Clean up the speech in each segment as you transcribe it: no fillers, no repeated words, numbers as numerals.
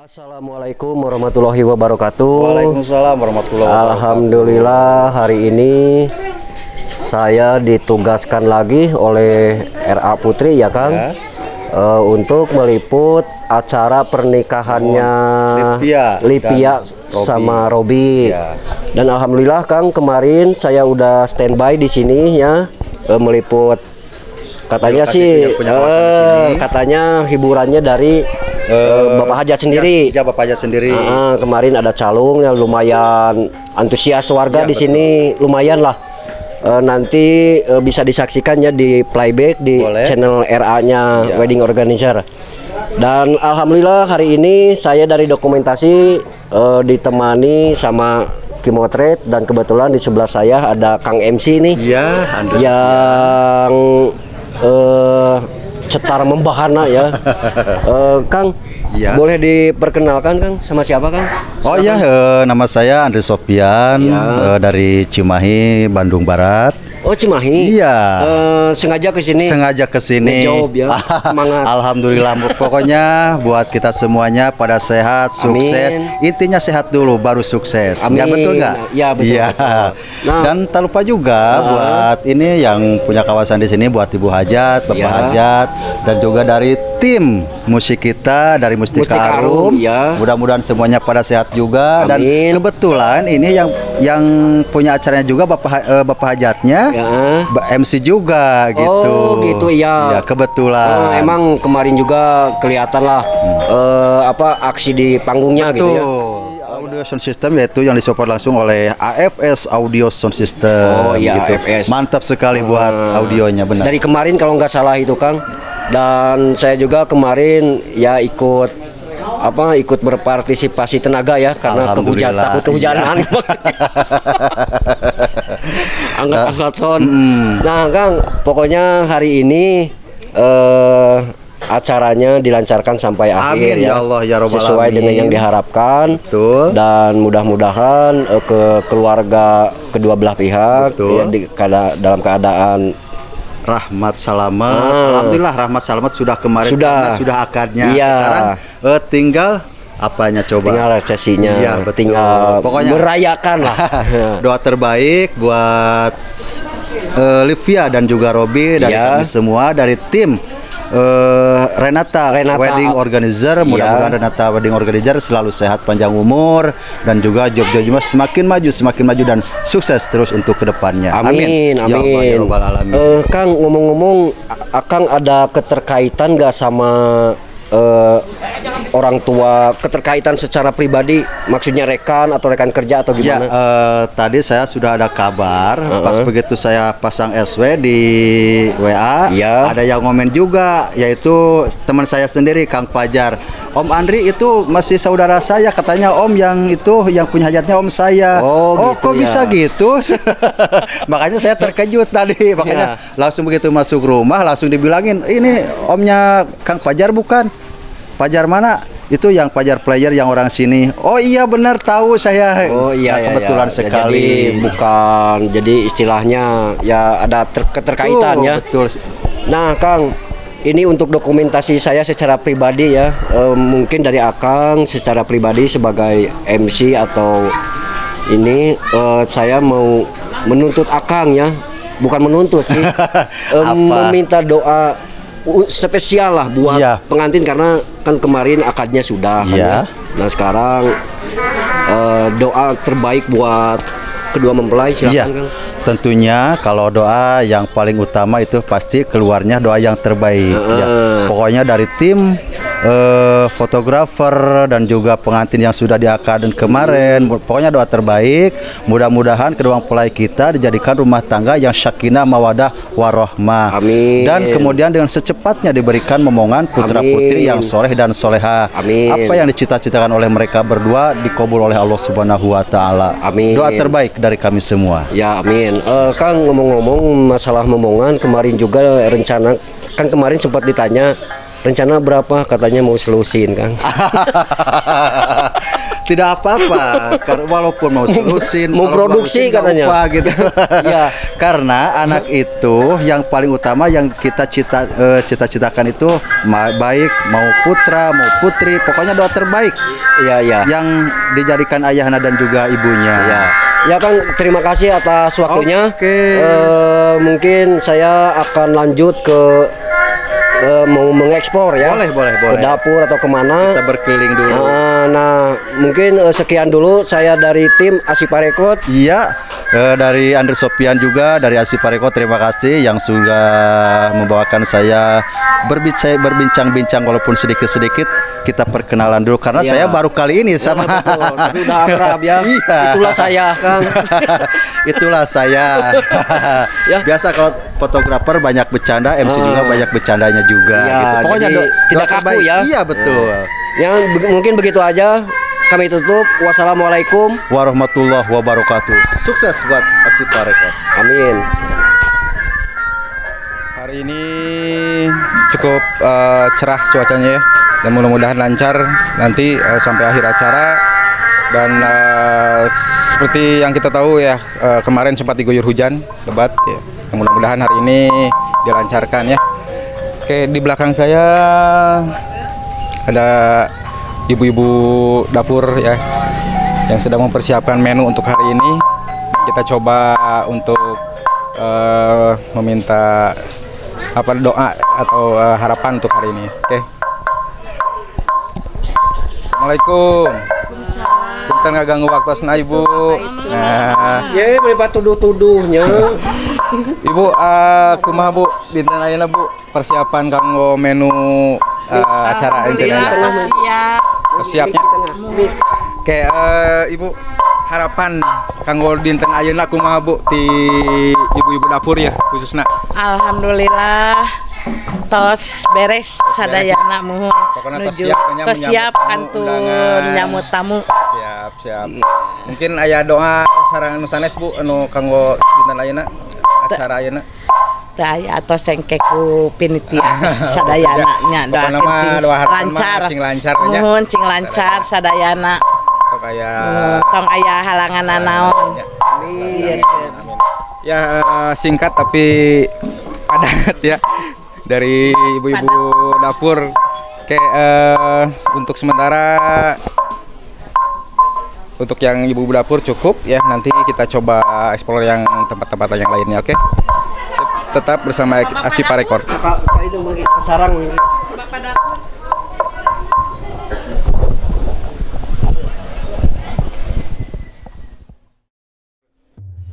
Assalamualaikum warahmatullahi wabarakatuh. Waalaikumsalam warahmatullahi wabarakatuh. Alhamdulillah, hari ini saya ditugaskan lagi oleh RA Putri ya, Kang, untuk meliput acara pernikahannya Livia Livia dan Robi. Sama Robi. Ya. Dan alhamdulillah, Kang, kemarin saya udah standby di sini ya, meliput katanya Lokasi sih yang punya kawasan di sini. Katanya hiburannya dari Bapak Hajat sendiri. Ya, Bapak Hajat sendiri. Ah, kemarin ada calung yang lumayan antusias warga di sini, lumayan lah. Nanti bisa disaksikan ya di playback di Boleh. Channel RA-nya Wedding Organizer. Dan alhamdulillah hari ini saya dari dokumentasi ditemani sama Kimotret dan kebetulan di sebelah saya ada Kang MC nih Iya, Andre. Yang cetar membahana ya. Kang, boleh diperkenalkan, Kang, sama siapa, Kang? Oh iya, nama saya Andre Sopian dari Cimahi, Bandung Barat. Oh, Cimahi. Iya. Sengaja ke sini. Sengaja ke sini. Ngejob ya. Semangat. Alhamdulillah, pokoknya buat kita semuanya pada sehat, sukses. Amin. Intinya sehat dulu baru sukses. Amin. Ya, betul nggak? Ya, betul, Iya. betul. Nah. Dan tak lupa juga buat ini yang punya kawasan di sini, buat Ibu Hajat, Bapak Hajat, dan juga dari tim musik kita dari Mustika, Mustika Arum, Arum. ya. Mudah-mudahan semuanya pada sehat juga. Dan Amin. Kebetulan ini yang punya acaranya juga Bapak Hajatnya. MC juga gitu. Oh, gitu ya. Ya, kebetulan. Oh, emang kemarin juga kelihatan lah apa aksi di panggungnya gitu ya. Betul. Audio sound system yaitu yang disupport langsung oleh AFS Audio Sound System. Oh, iya, gitu. AFS. Mantap sekali buat audionya, benar. Dari kemarin kalau nggak salah itu, Kang. Dan saya juga kemarin ya ikut apa, ikut berpartisipasi tenaga ya, karena kehujan, Alhamdulillah, takut kehujanan. Angkat-angkat sound. Nah, Kang, pokoknya hari ini acaranya dilancarkan sampai akhir Amin, ya. Ya Allah, ya Robbal Sesuai dengan Alamin. Yang diharapkan. Dan mudah-mudahan ke keluarga kedua belah pihak ya, dalam keadaan Rahmat Salamat. Ah. Alhamdulillah rahmat salamat sudah kemarin Sudah. karena sudah akadnya. Iya. Sekarang tinggal apanya coba? Tinggal resepsinya, Iya, betul. Tinggal Pokoknya merayakan lah. Doa terbaik buat Livia dan juga Robi dari kami semua dari tim Renata, Renata. Wedding Organizer. Mudah-mudahan Renata Wedding Organizer selalu sehat, panjang umur, dan juga job-jobnya semakin maju dan sukses terus untuk kedepannya. Amin, Ya Allah, amin. ya Rabbal Alamin. Kang, ngomong-ngomong, Akang ada keterkaitan gak sama orang tua, keterkaitan secara pribadi, maksudnya rekan atau rekan kerja atau Ya, gimana? Tadi saya sudah ada kabar. Pas begitu saya pasang SW di WA, ada yang ngomen juga, yaitu teman saya sendiri, Kang Fajar. "Om Andri itu masih saudara saya," katanya, "Om yang itu yang punya hajatnya om saya." Oh, gitu Kok ya. bisa gitu? Makanya saya terkejut tadi. Makanya langsung begitu masuk rumah langsung dibilangin, "Ini omnya Kang Fajar bukan?" "Fajar mana?" "Itu yang Fajar player yang orang sini." "Oh iya, benar, tahu saya." Oh iya, Nah, kebetulan iya. Ya, sekali. jadi bukan, jadi istilahnya ya ada keterkaitan Betul, ya. betul. Nah, Kang, ini untuk dokumentasi saya secara pribadi ya. Mungkin dari Akang secara pribadi sebagai MC atau ini saya mau menuntut Akang ya. Bukan menuntut sih. Apa? Meminta doa spesial lah buat pengantin karena kan kemarin akadnya sudah kan ya. Nah, sekarang doa terbaik buat kedua mempelai, silakan, Kang. Tentunya kalau doa yang paling utama itu pasti keluarnya doa yang terbaik ya. Pokoknya dari tim fotografer dan juga pengantin yang sudah diakadkan kemarin, pokoknya doa terbaik. Mudah-mudahan kedua mempelai kita dijadikan rumah tangga yang sakinah, mawadah, warohmah. Amin. Dan kemudian dengan secepatnya diberikan momongan putra putri Amin. Yang soleh dan soleha. Amin. Apa yang dicita-citakan oleh mereka berdua dikabul oleh Allah Subhanahu wa taala. Amin. Doa terbaik dari kami semua. Ya, amin. Kang, ngomong-ngomong masalah momongan, kemarin juga rencana kan kemarin sempat ditanya rencana berapa, katanya mau selusin, Kang. Tidak apa-apa, karena walaupun mau selusin, Mau kalau dua produksi lusin nggak katanya. Apa gitu. Iya. Karena anak itu yang paling utama yang kita cita-citakan itu baik mau putra mau putri, pokoknya doa terbaik Iya. yang dijadikan ayahnya dan juga ibunya. Iya. Ya Kang, terima kasih atas waktunya. Oke. Mungkin saya akan lanjut ke mau mengeksplor ya. Boleh, boleh, Ke boleh. dapur atau kemana. Kita berkeliling dulu. Nah, mungkin sekian dulu saya dari tim Asipa Record. Iya, dari Andre Sopian juga dari Asipa Record, terima kasih yang sudah membawakan saya berbincang-bincang walaupun sedikit-sedikit kita perkenalan dulu karena saya baru kali ini sama Ya, betul. Tapi udah akrab ya. Iya. Itulah saya, Kang. Itulah saya. Ya. Biasa kalau fotografer banyak bercanda, MC juga banyak bercandanya juga Iya, gitu. Pokoknya jadi tidak doa kaku terbaik. ya. Iya, betul. Yang mungkin begitu aja. Kami tutup. Wassalamualaikum. Warahmatullahi wabarakatuh. Sukses buat Asipa Record. Amin. Hari ini cukup cerah cuacanya ya, dan mudah-mudahan lancar nanti sampai akhir acara. Dan seperti yang kita tahu ya, kemarin sempat diguyur hujan lebat ya. Mudah-mudahan hari ini dilancarkan ya. Oke, di belakang saya ada ibu-ibu dapur ya yang sedang mempersiapkan menu untuk hari ini. Kita coba untuk meminta apa doa atau harapan untuk hari ini. Oke. Assalamualaikum. Punten ngaganggu waktosna, Ibu. Nah, Ye, beli tuduh-tuduhnya. Ibu, kumaha, Bu, dinten ayeuna, Bu, persiapan kanggo menu acara dinten ayeuna? Siap. Siapnya. Oke, Ibu, harapan kanggo dinten ayeuna kumaha, Bu, ti ibu-ibu dapur ya khususnya? Alhamdulillah tos beres sadayana, muhun. Pokoknya tos Nuju siap nya tos menyambut siap tamu, kantun undangan. Nyambut tamu. Siap, siap. Mungkin aya doa sareng anu sanes, Bu, anu kanggo dinten ayeuna, acara ayeuna? Teu aya, atos engke ku panitia sadayana nya. Pokokna Doakeun mah cing doa harapan mah lancar. Cing lancar we nya. Muhun, cing lancar sadayana. Tok aya Tong aya halangan naon. Ya. Iya. Ya, singkat tapi padat ya dari ibu-ibu dapur. Oke, untuk sementara untuk yang ibu-ibu dapur cukup ya. Nanti kita coba explore yang tempat-tempat yang lainnya. Oke. Sip, tetap bersama Asipa Record. Kak, kak itu bagi ke sarang ini. Bapak dapur.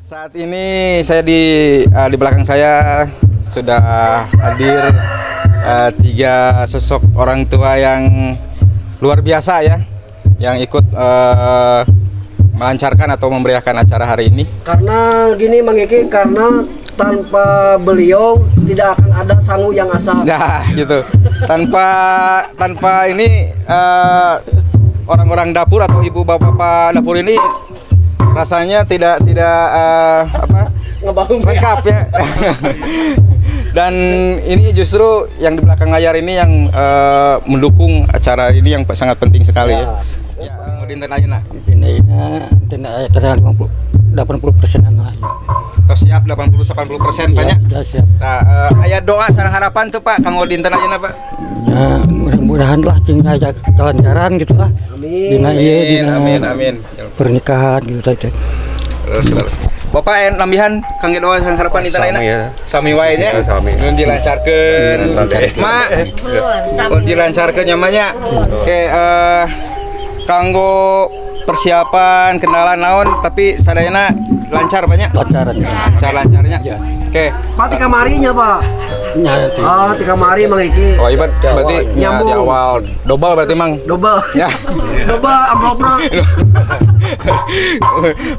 Saat ini saya di belakang saya sudah hadir tiga sosok orang tua yang luar biasa ya, yang ikut melancarkan atau memeriahkan acara hari ini. Karena gini, Mang Iki, karena tanpa beliau tidak akan ada sangu yang asal. Nah, gitu. Tanpa tanpa ini orang-orang dapur atau ibu bapak dapur ini rasanya tidak tidak apa, Ngebangun lengkap ya. Dan ini justru yang di belakang layar ini yang mendukung acara ini yang sangat penting sekali ya. Ya, dinten ayeuna. Ini tidak ada 50 80%-an lah. Tos siap 80 80% banyak. Sudah siap. Nah, aya doa sareng harapan tuh, Pak, kanggo dinten ayeuna, Pak? Ya, mudah-mudahan lah cing aya kelancaran gitu lah. Amin. Dina ieu Amin, dina amin, amin. pernikahan gitu saja. Terus, terus. Bapak en nambihan kangge doa sareng harapan dinten ayeuna? Sami ya. Sami wae nya. Ya, sami. Nuhun dilancarkeun. Ma, oh, dilancarkeun nya, Ma, nya. Oke, kanggo persiapan kendala naon tapi sadayana lancar banyak. Lancaran. Lancar-lancarnya. Ya. Oke. Pak, ti kamarinya, Pak. Ya, Ah, ti kamari, Mang Iki. Oh, ibat berarti ya, di Nyambung. awal double berarti, Mang. Double. Ya. Double amplopna.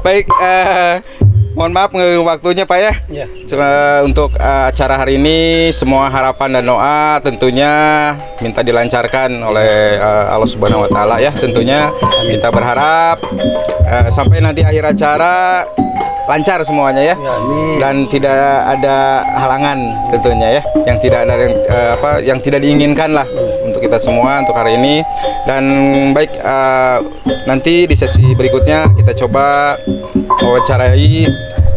Baik, mohon maaf mengganggu waktunya, Pak, ya. Ya. Untuk acara hari ini semua harapan dan doa tentunya minta dilancarkan oleh Allah Subhanahu wa taala ya. Tentunya kita berharap sampai nanti akhir acara lancar semuanya ya. Dan tidak ada halangan tentunya ya. Yang tidak ada yang apa yang tidak diinginkan lah untuk kita semua untuk hari ini. Dan baik, nanti di sesi berikutnya kita coba wawancarai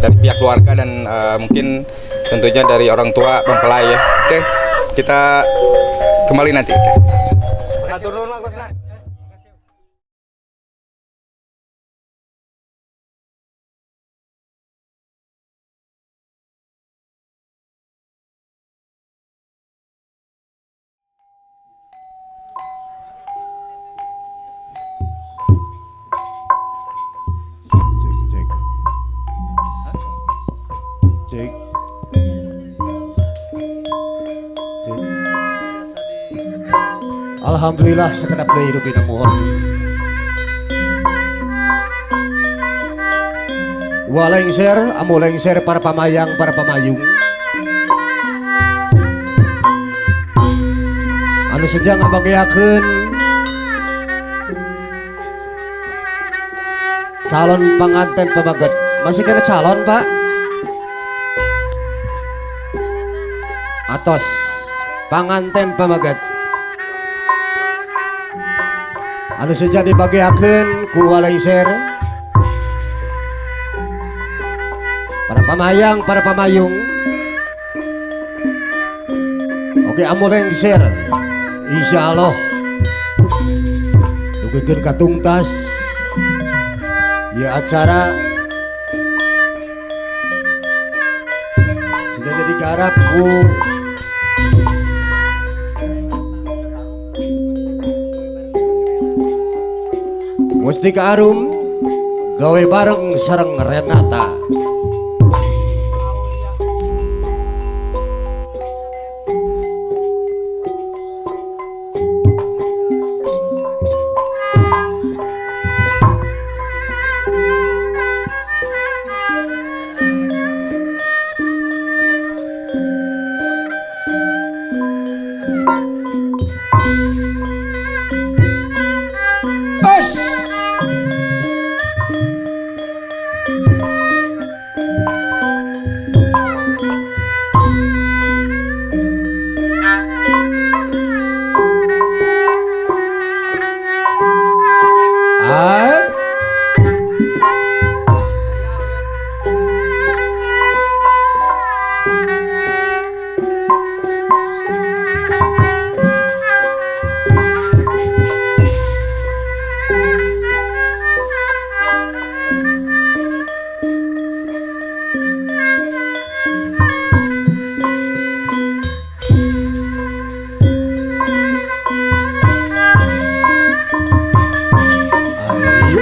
dari pihak keluarga dan mungkin tentunya dari orang tua mempelai ya. Oke, kita kembali nanti. Hatur nuhun, Mak Gosna. Cek, cek. Cek. Cek. Alhamdulillah sakedap deui rupina muhun. Walengser, amu lengser para pamayang, para pamayung. Anu seja ngabageakeun calon panganten pameget. Masih kena calon, Pak? Atos panganten pameget. Anu seja dibageakeun ku walengser para pamayang, para pamayung. Oke, amu lengser. Insyaallah dugikeun ka tungtas ya acara sudah jadi garap ku Mustika Arum gawe bareng sareng Renata. Bos. Ah. Ayo.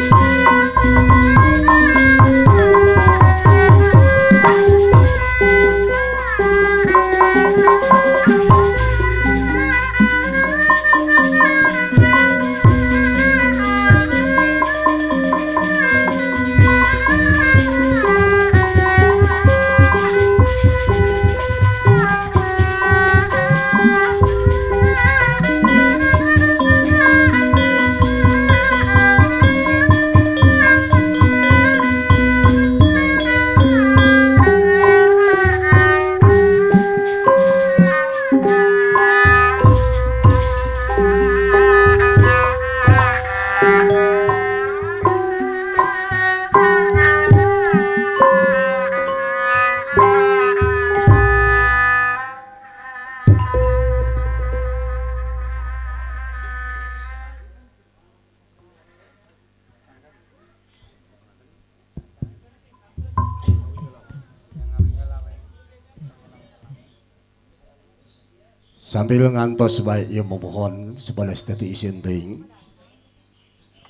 Sambil ngantos baik ieu memohon sebalas teti isin teuing.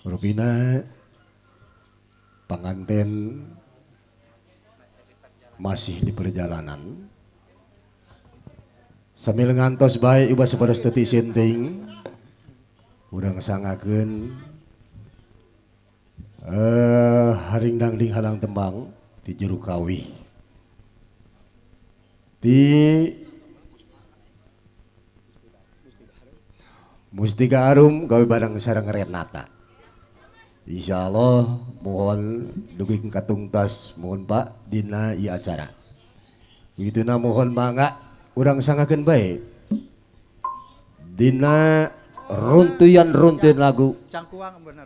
Rupina panganten masih di perjalanan. Sambil ngantos baik ieu sebalas teti isin teuing. Urang sangakeun haring dangding halang tembang ti juru kawih. Ti Mustika Arum gawe bareng sareng Renata. Insyaallah mohon dugi katungtas mohon Pak dina ieu acara. Begituna mohon mangga urang sangakeun bae. Dina Runtuyan-runtuyan lagu. Cangkuang bener.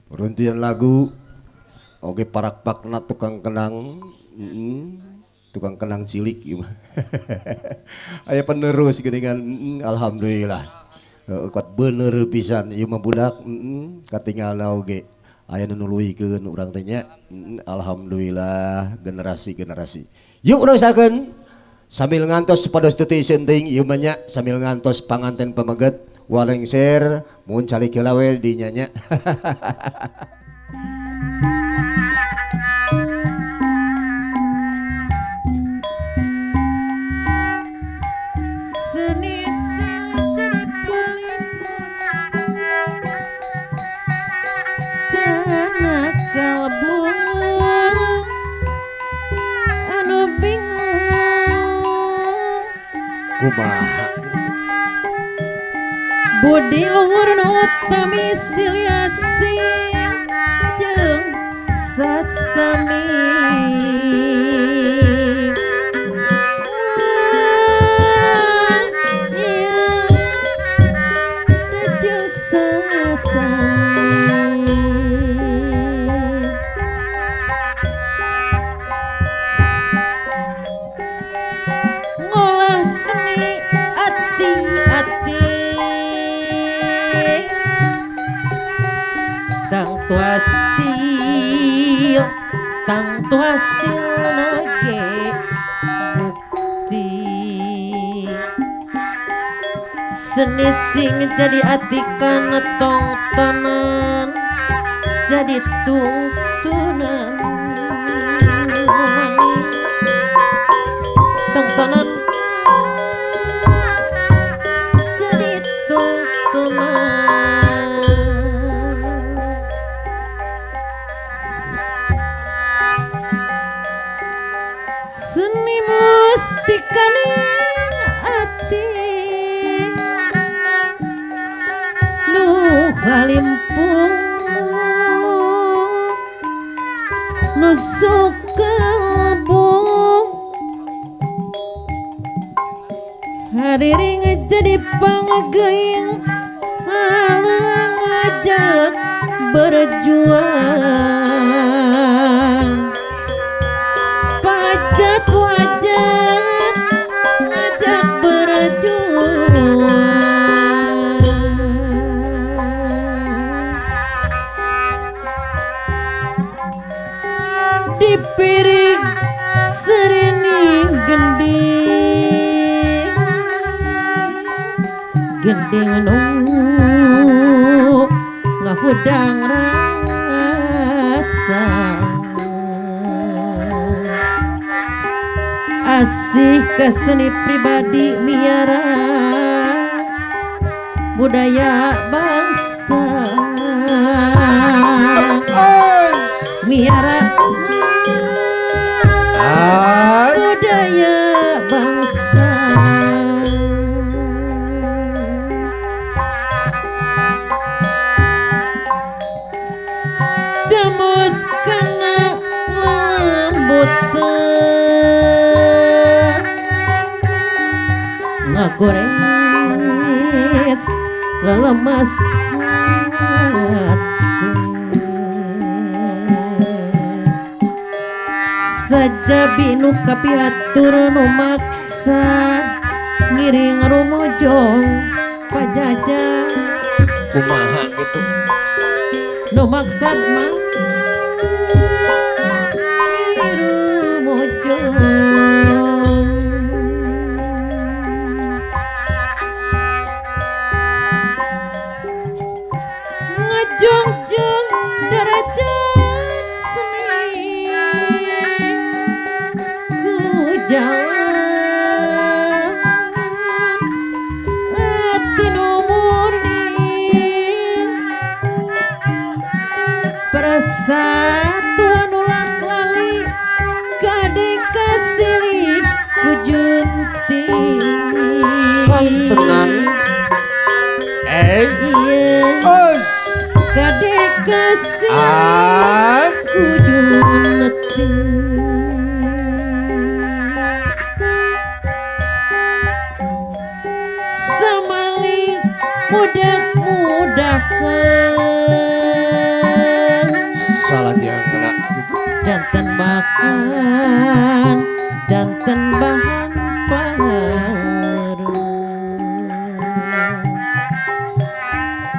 Runtuyan lagu. Oke parakpakna tukang kenang. Tukang kenang cilik ieu mah. Aya penerus geuningan, alhamdulillah. Kuat bener pisan ieu mah budak, katinggalna oge. Aya nu nuluykeun urang teh nya. Alhamdulillah generasi-generasi. Yuk urang usahakeun sambil ngantos supados teu tiiseun teuing ieu mah nya, sambil ngantos panganten pameget walengser mun calik heula we di nya nya. Seni sing jadi pelipur tanah kalbung anu bingung Kumaha budi luhur nu utami silih asing jeung sasami. Jeung sasami. Ngolah seni ati-ati tangtu hasil, tangtu hasil nage bukti. Seni sing jadi ati kana tongtonan, jadi tungtunan manis tongtonan, jadi tuntunan. Seni mustikaning ati nu halimpung nu suka lebung hadiring jadi panggeing halang ngajak berjuang pajat wajat ngajak berjuang. Dipirig serining gending gending nu ngahudang rasa asih ka seni pribadi miara budaya bangsa miara budaya bangsa. Tembus kana lelembutan ngagores lelemas hati sajabi nu kapiatur nu maksad ngiring rumojong pajajar Kumaha gitu nu maksad mah ngiring rumojong. Ngajungjung derajat seni ku jalan ati nu murni persatuan ulah lali kade kasilih ku junti. Tenan Iya kade kasilih ku junti. Janten bahan, janten bahan pangaruh.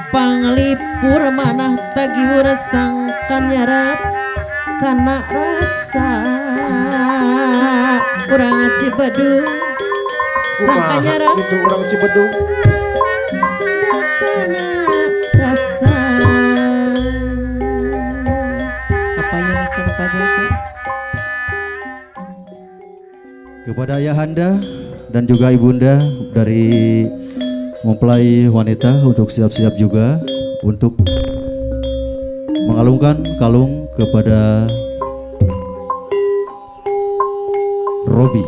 Panglipur manah tagiur sangkan nyarap kana rasa urang Cibedug sangkan nyarap itu urang Cibedug kana rasa. Apa yang cenah? Kepada ayahanda dan juga ibunda dari mempelai wanita untuk siap-siap juga untuk mengalungkan kalung kepada Robi.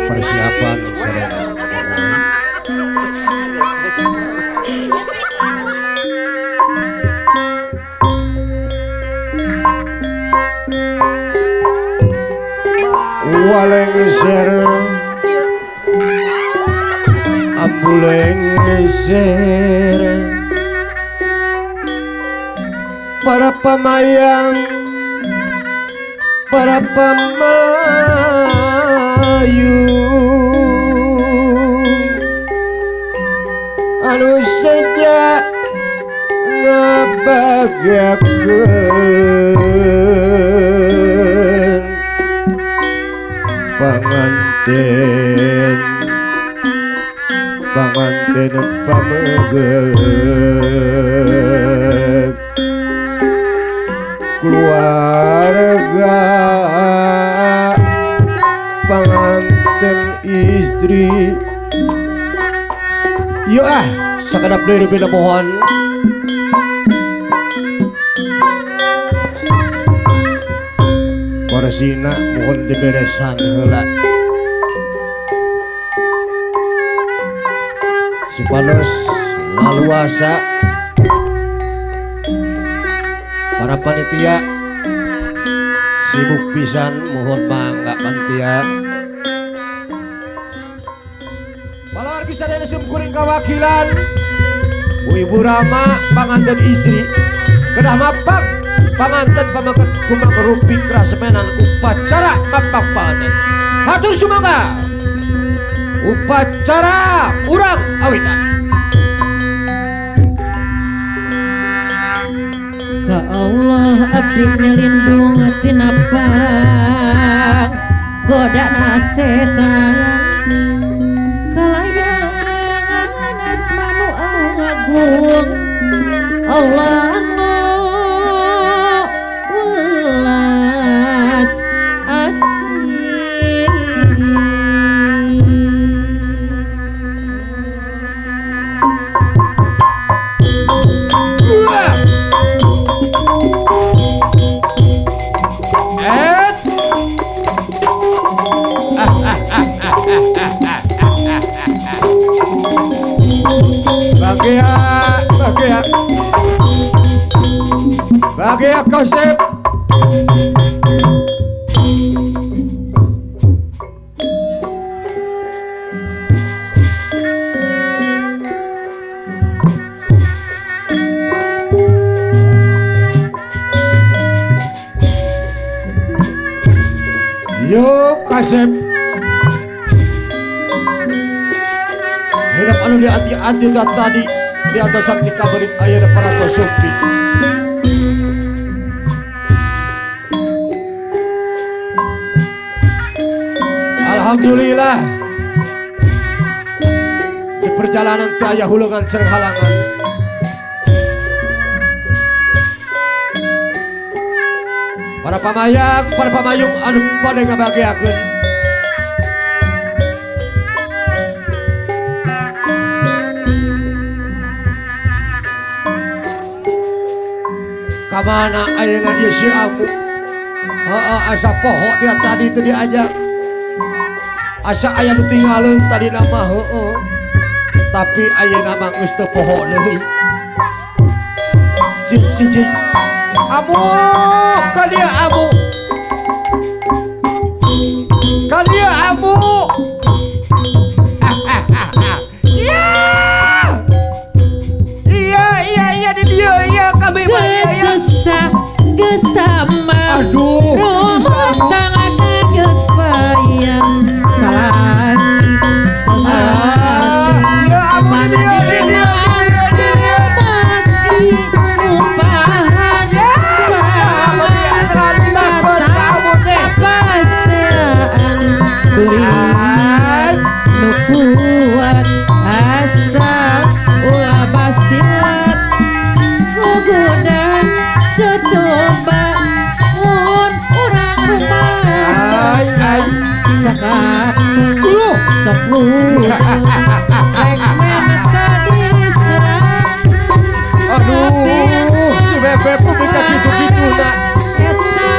Persiapan sadaya. Walengser ambulengser para pamayang para pamayu anu saja ngabagyakeun panganten panganten pameget keluarga panganten istri. Yo ah sakedap deui rupina mohon korsina mohon diberesan heula supados laluasa para panitia sibuk pisan mohon mangga panitia. Palawargi sadaya simkuring kawakilan Bu Ibu Rama panganten istri kedah mapak panganten pamaket kumangrupi krasemenan upacara mapak panganten. Hatur sumangga upacara urang awitan. Ka Allah abdi nyelindung tina pang godana setan kalayangan asmanu agung Allah anu welas asih. Bagia, bagia, bagia konsep. Yo kasep. Hidup anu di hati-hati tadi di atas sakti kabarin ayah para tosupi. Alhamdulillah di perjalanan teu aya hulungan sareng halangan. Para pamayang, para pamayung anu bade ngabagiakeun. Kamana ayeuna ieu si Amu? Heeh, asa poho dia tadi teu diajak. Asa aya nu tinggalin tadi nama heeh. Tapi ayeuna mah geus teu poho deui. Cik cik cik. Amu, ka dia Amu. Ka dia Amu. Ya. Iya iya iya di dieu iya kami mah iya iya. Susah geus tambah. Aduh. Rumah tangga geus payah salaki. Ah, iya Amu di dieu di dieu di dieu di dieu. Upahan Ya, Amu di antara dilakukan ka Amu teh. papasean Ah, nu kuat asal ulah basilat guguda cocoba mun urang rumah Ay ay. sakapung Uluh. sok luhur rek menta diserang. Aduh, si Bebek pun ka kitu-kitu na. Eta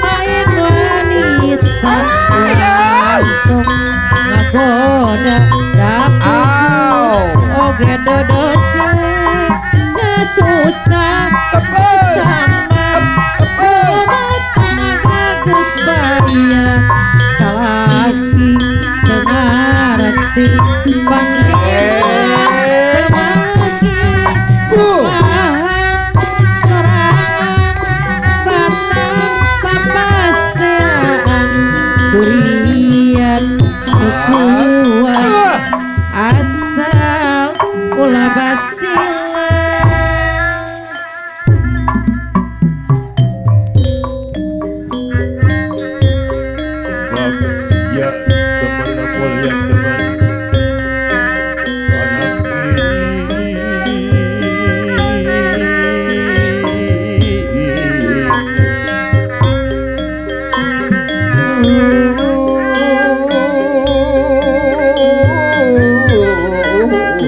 lain wanita langsung ngagoda dapur Aw. oge dodoce geus susah Tepung. tambah Tepung. rumah tangga geus payah salaki teu ngarti panggilna teu maki upahan sorangan batang papasean durian nu kuat asal ulah basilat. Ya teman apol ya teman anak ini.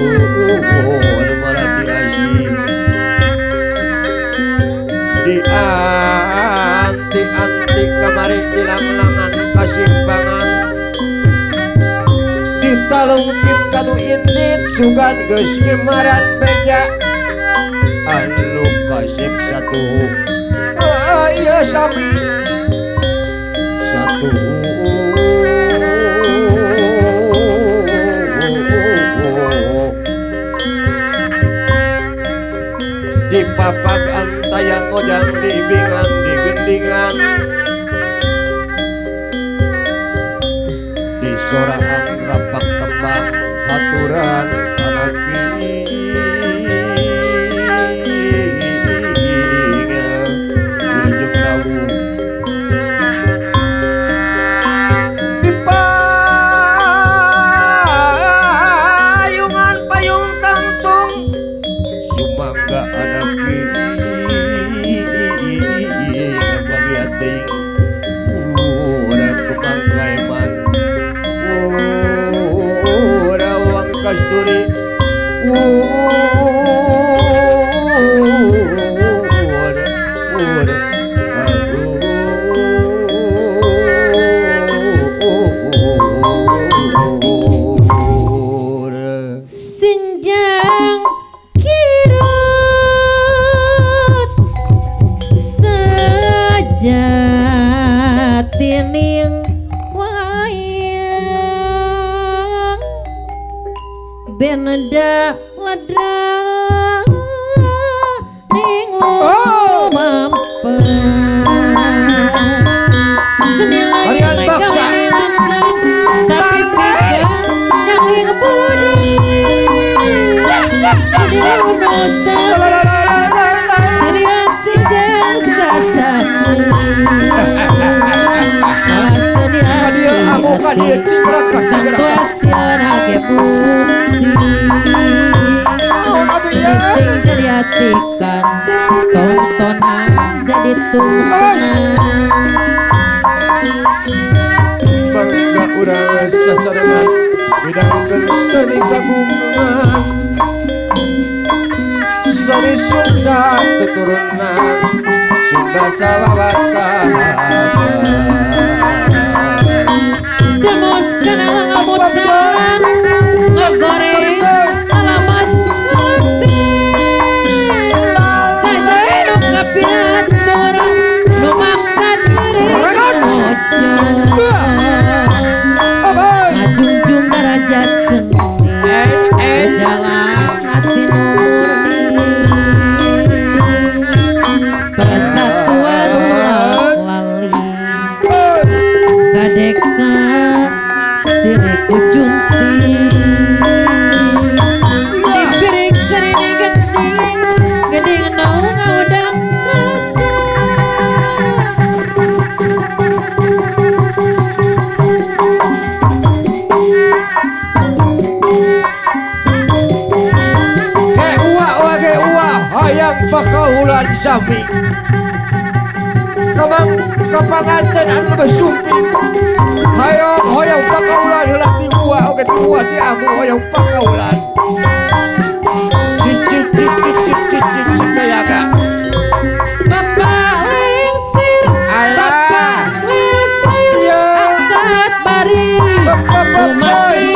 Anu marati asyik di anti-anti kamari di langlangan kasimpangan ditalungtit kanu indit sugan geus ngemaran beja anu kasep satu aya sami satu di papag antayan mojang di bingan di gendingan di soraan rapak tembang haturan anak wilujeng rawuh di payungan payung tangtung sumangga anak bagi ating urang kembang kaiman urang wangi kasturi ur ur agur. Senjang kirut sejatining wayang benda ladrang ning lumampah seni lain Tarian baksa. Tapi pegang nyanging budi budi La la la la la la la. Kadia amu kadia cingkrak cingkrak. Naon atuh ieu? Sing jadi atikan tontonan jadi ditungtungan. Bangga urang sasarengan midangkeun seni kagungan, seni Sunda keturunan Sunda sawawatahan. Temos kana ngamutan ngagoreng alamas hati sajero kapiatur nu maksa diri mojo ngajungjung darajat seni jalan hati nu murni persatuan ulah lali kadeka silih kucunti dipiring serine gending gending nu ngawedang rasa. Ke uwa wage uwa hayang pakaulan sami kamang kapanganten anu lebih sumping hayang hoyong pakaulan heula ti uwa oge ti uwa ti amu hoyong pakaulan cicit cicit cicit cicit dayaga. Bapak lingsir, bapak lingsir, angkat bari, umati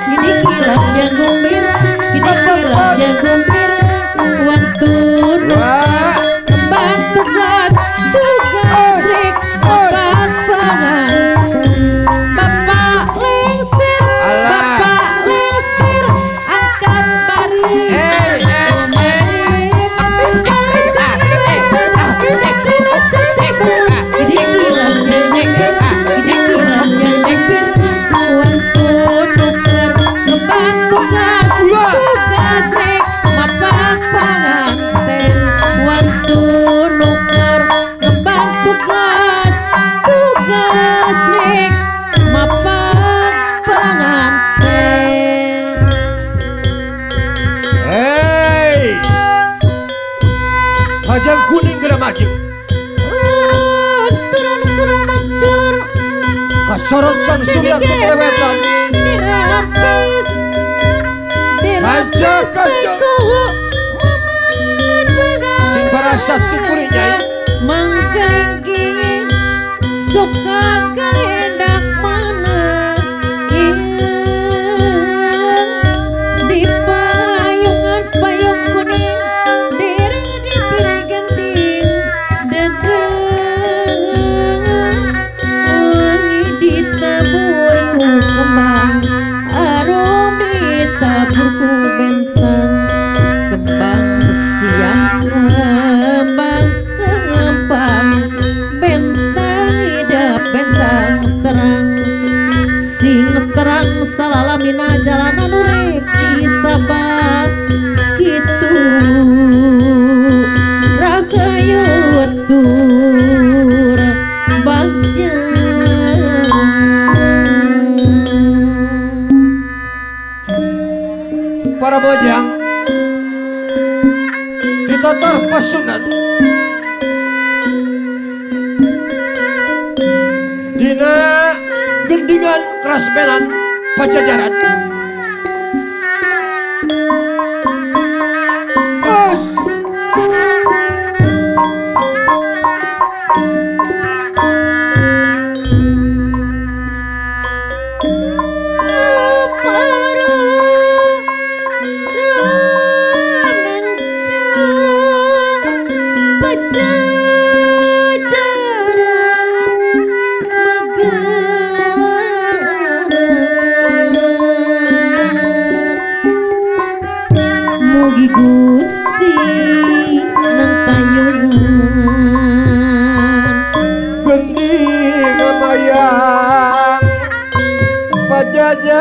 kini kilat yang gembira, kini kilat yang gembira, waktu kembang tugas, tugas rik bapak pengantin. Bapak lingsir, bapak lingsir, angkat bari, kini kilat yang gembira, kini kilat yang gembira, waktu nuker kembang tugas, tugas rik bapak pengantin. Waktu nuker kembang tugas, tugas rik bapak pengantin. Hei, pajang kuning geura majeng Turun kurang mancur kasorot sang surya ketelewetan dirampes dirampes ku Muhammad begal sing barasat sing kuring nyai mangkelingking suka kelendak mana ieung di payungan payung kuning diri di piring gending dedeng wangi ditabur ku kembang arum ditabur ku bentang kembang siang kembang lempang bentang hidup bentang terang sing terang salalamina jalanan urek di Sabah kitu rahayu tur bagja. Para bojang ditatar pasunan dina gendingan krasmenan Pajajaran. Bos Mugi Gusti nang tayungan gending mayang Pajajaran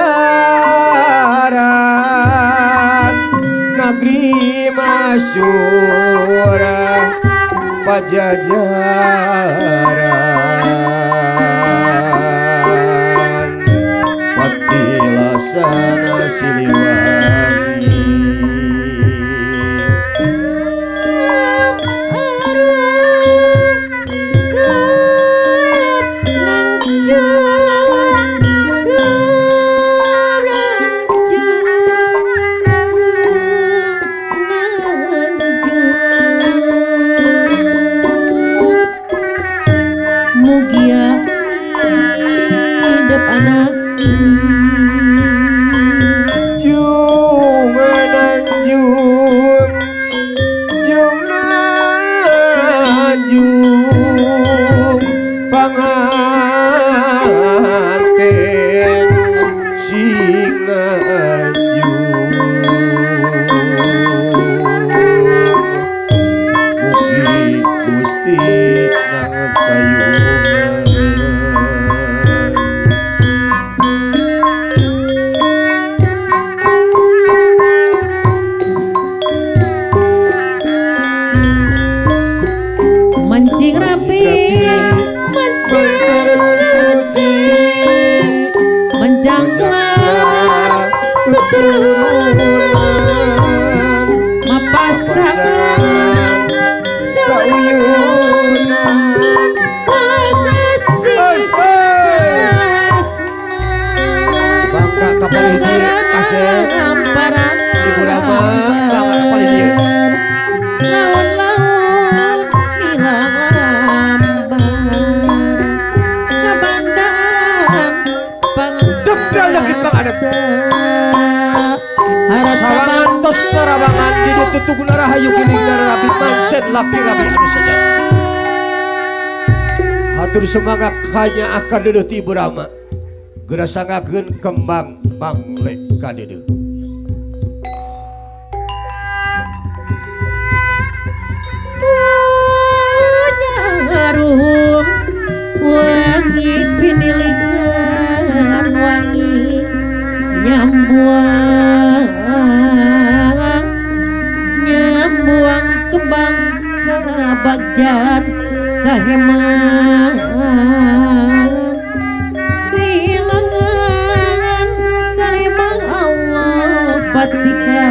negeri masyur Pajajaran Patilasana Siliwangi. Turunan mapasangan sauyunan welas asih salawasna. Bangga kapal hiji kasep Ibu Rama bangga kapal hiji. Laun-laun milang lambar kabandaan Dek dek di pangadep. Sawangan tos tarawangan hidup tutuguna rahayu geuning rabi mancen laki rabi anu sejati. Hatur semangat kanya akan deudeuh ti Ibu Rama. Geura sangakeun kembang bangle ka deudeuh. Harum wangi pinilikan wangi nyambuang nyambuang kembang kabagjan kaheman bilangan kalimah Allah patika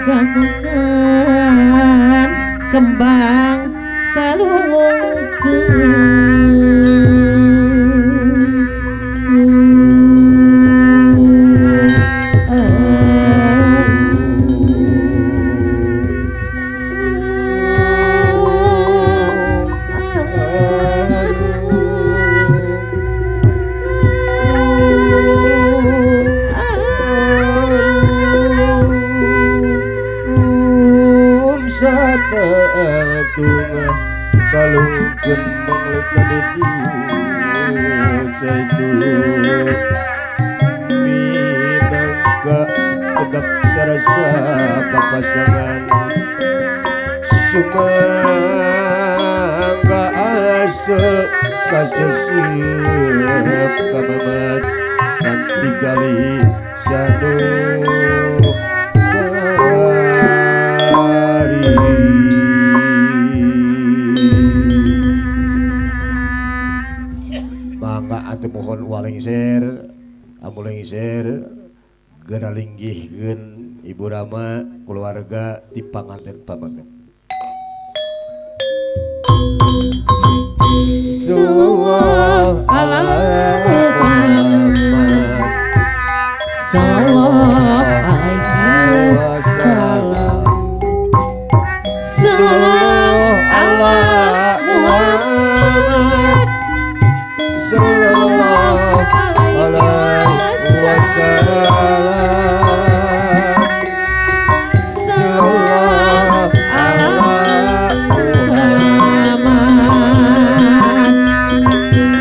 gabungkan kembang kalungkeun. Kalungkeun mangle ka deudeuh saestu minangka kedak sarasa papasangan sumangga ase saseseup kamemet kantigali sanu bari. Mangga atuh mohon walengser amulengser geura linggihkeun Ibu Rama keluarga di panganten pameget. Sallallahu ala Muhammad sallallahu alaihi wasallam. Sallallahu ala Muhammad sallallahu alaihi wasallam. Sallallahu ala Muhammad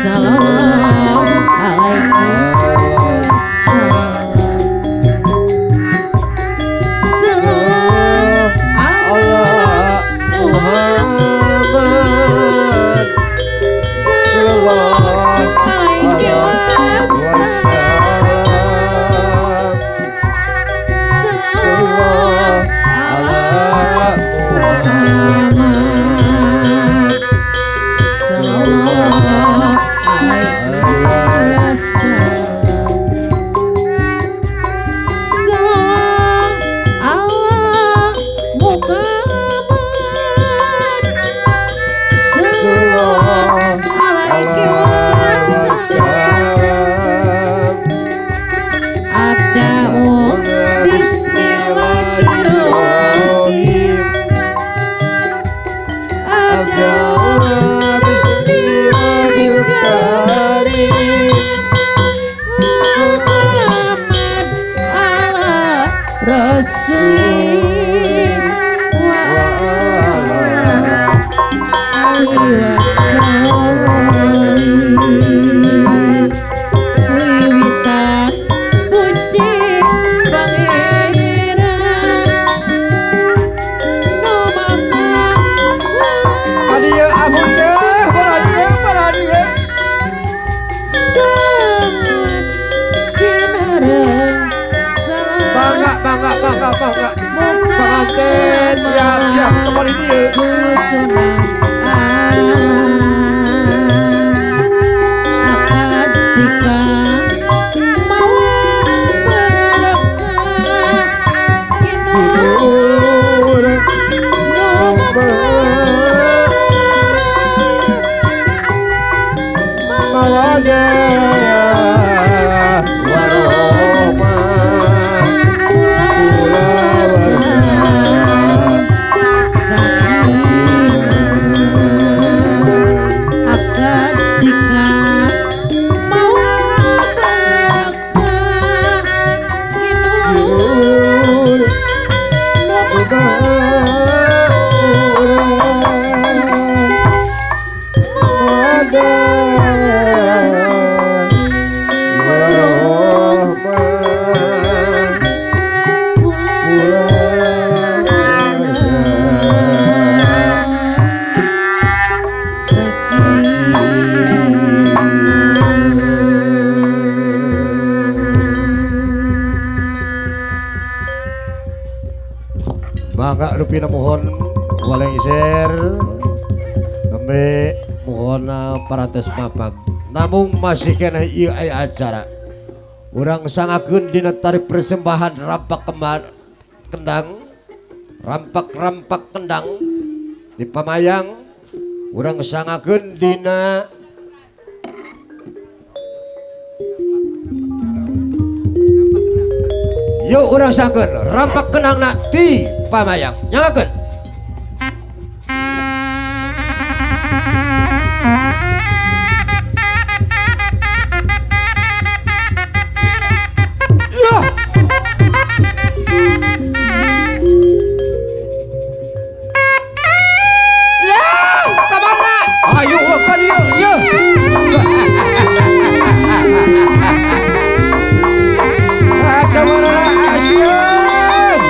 sallallahu alaihi wasallam. Sallallahu ala Muhammad sallallahu alaihi wasallam. Sallallahu ala Muhammad sallallahu alaihi wasallam. Sallallahu ala Muhammad sallallahu alaihi wasallam. Abda'u bismillahirrahmanirrahim. Abda'u bismillahirrahmanirrahim. Muhammad ala Rasulih wa ala alihi wasallim. Wiwitan puji pangeran nu maka Adieu amun teh bola dieu. Selamat sinareng salam. Bangga bangga bangga bangga panganten tiap-tiap kembali dieu. Kucunan alam akad nikah mawa Mawadah warahmah Akad nikah mawa barakah kinur Mangga rupina mohon walengser nembe mohon parantos mapag namung masih keneh ieu aya acara urang sangakeun dina tari persembahan rampak kemar kendang rampak-rampak kendang di pamayang urang sangakeun dina yuk urang sangakeun rampak kendangna ti pamayang nyangakeun. Ayo kan yuk yuk. Asyik.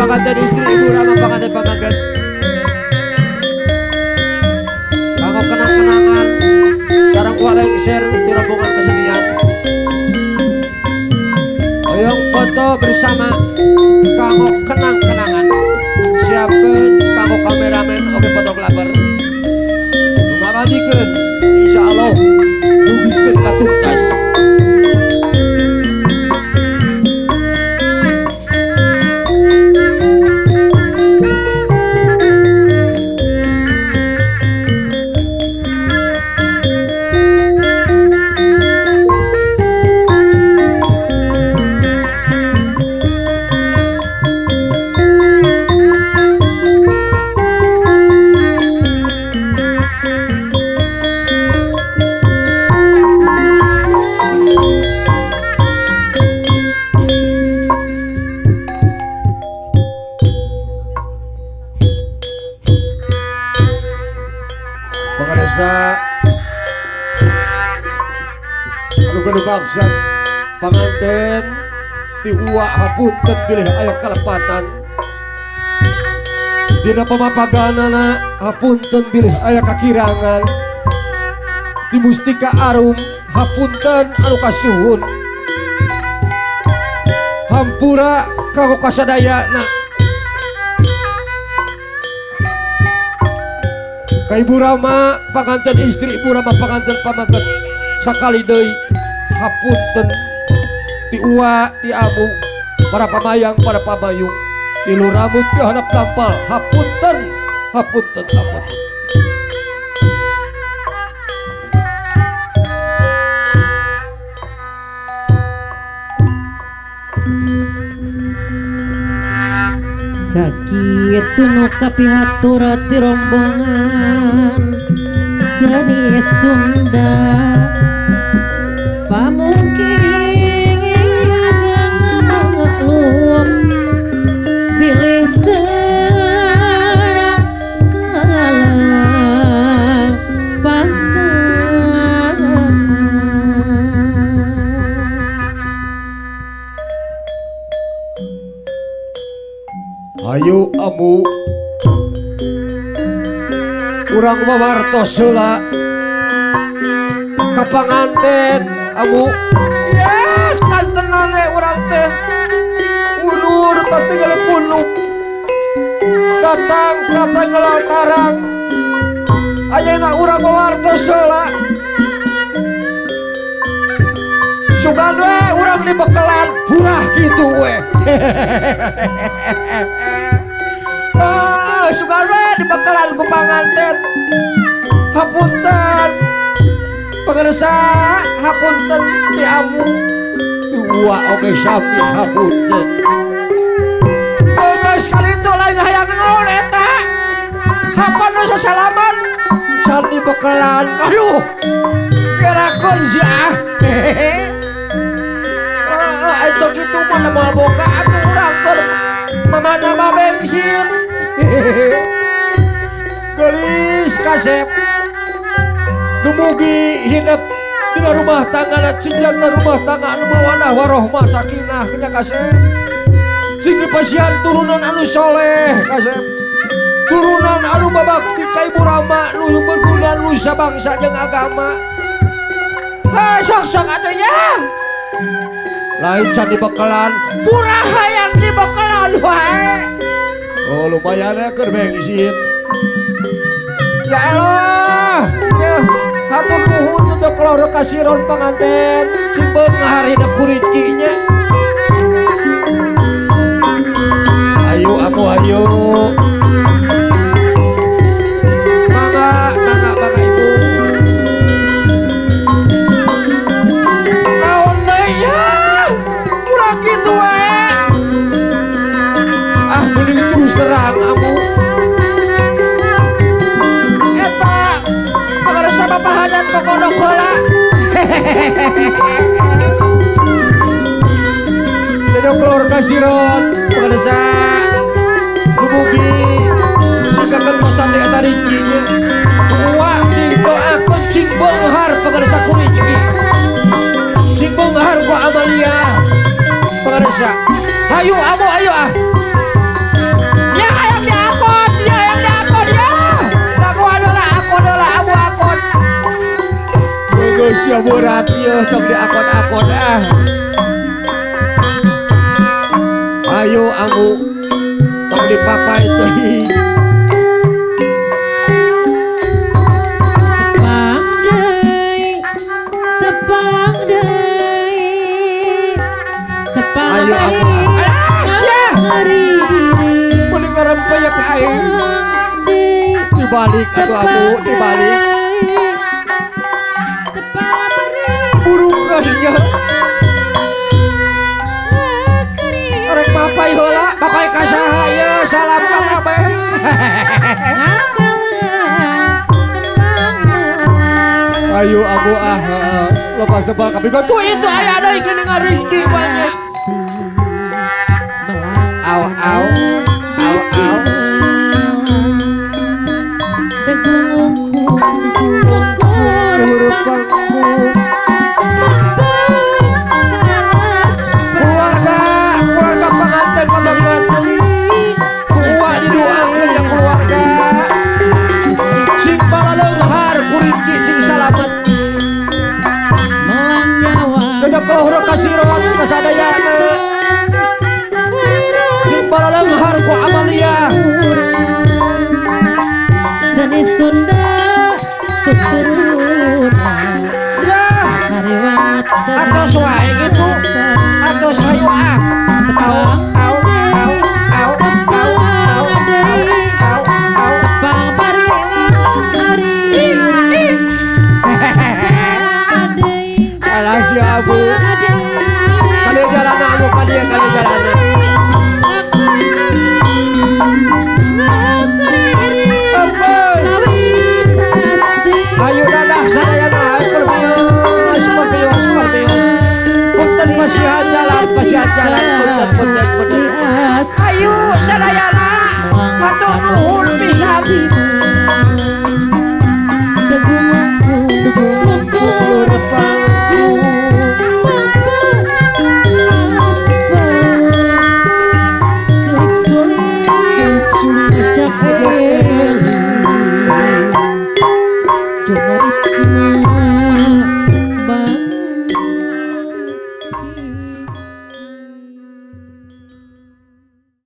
panganten istri, Ibu Rama panganten pameget. Kanggo kenang-kenangan sareng walengser ti rombongan kesenian. Hoyong foto bersama kanggo kenang-kenangan. Siapkeun kanggo kameramen oge fotografer. Nu ngabadikeun insyaallah dugikeun ka tuntas. Maksad panganten ti uwa hapunten bilih aya kalepatan dina pamapaganana hapunten bilih aya kakirangan di Mustika Arum hapunten anu kasuhun hampura kanggo kasadayana ka Ibu Rama panganten istri, Ibu Rama panganten pameget sakali deui hapunten ti uwa ti amu para pamayang para pamayung ti luramu ti handap lampal hapunten hapunten hapunten. Sakitu nu kapihatur ti rombongan seni Sunda pamuki ageng maklum bilih serang kalah pantangan. Ayo amu urang wawartos heula ka panganten amu. Ya kantenane urang teh unur katinggal punuk datang ka Panglantaran ayeuna urang wawartos heula sugan we urang dibekelan purah kitu we. Ah, sugan we dibekelan ku panganten hapunten pangersa hapunten ti amu ti uwa oge sami hapunten. Geus kali itu lain hayang naon eta hapan nu sasalaman can dibekelan aduh gerakeun sia. Itu kitu mah moal boga atuh urang keur nama-nama bensin. Geulis kasep dumugi hidup dina rumah tangga cinjana rumah tangga anu mawadah warohmah sakinah nya kasep sing dipasihan turunan anu soleh kasep turunan anu babakti ka Ibu Rama nu berguna nu sabangsa jeung agama. Hei sok-sok atuh nya lain can dibekelan purah hayang dibekelan wae. Oh lumayan ya keur bensin. Ya Allah ya hatur nuhun untuk keluarga kasiron panganten cing beunghar hidup ku nya. Ayo amu ayo mangga mangga mangga ibu naon deui ya kurang kitu wae. Ah mending terus terang amu eta pangarsa bapak hajat kokodok heula. Jadi keluarga siron pangarsa dumugi sika kentosan di eta ringkinya uwa didoakeun cing beunghar pangarsa ku ringki cing beunghar ku amalia pangarsa. Ayo amu ayo ah. Sia berat yeuh tong diakon-akon ah. Ayo ambu tong dipapai teuing. Tepang deui, tepang deui, tepang Ayo ambu. deui. Alah sia. Mending ngarempeyak ka aing. Dibalik atuh ambu, dibalik. Burukan ya. Rek papai heula, papai ka saha ieu? Salam ka kabeh. Ayo ambu ah, loba sebal kabeh. Tuh itu aya deui geuning rezeki banyak. Au au au au. Keluarga, keluarga pengantin pabeges. Kuat didoakeun ya keluarga. Sing balaleunghar ku Rizky cing salamet. Jajak kaluhur kasirot kasadayana. Sing balaleunghar ku Amalia. Seni Sunda tuturunan. Ya, atos wae gitu. Atos hayu ah. Au au au au au au au au. Alah si abu. Kali jalan abu kali kali jalan. Ayo dadah sadayana permios permios permios. Punten pasihan jalan punten punten punten. Ayo sadayana hatur nuhun pisan.